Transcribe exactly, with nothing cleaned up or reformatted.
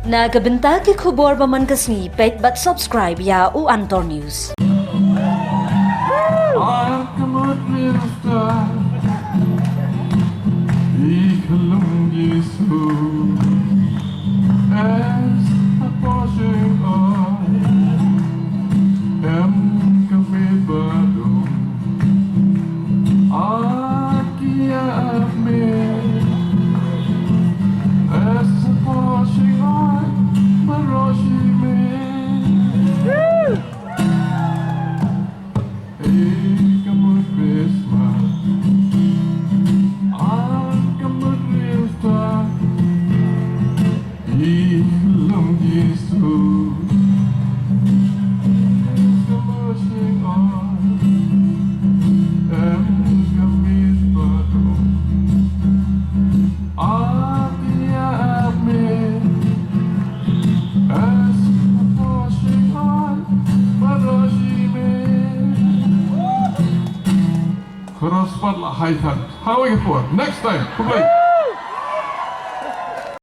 Na ka bynta ki khubor ba man ka sngi, peit bad subscribe ïa u Antor News. Khraw spah la hai than. Hawi ka por. Next time. Khublei.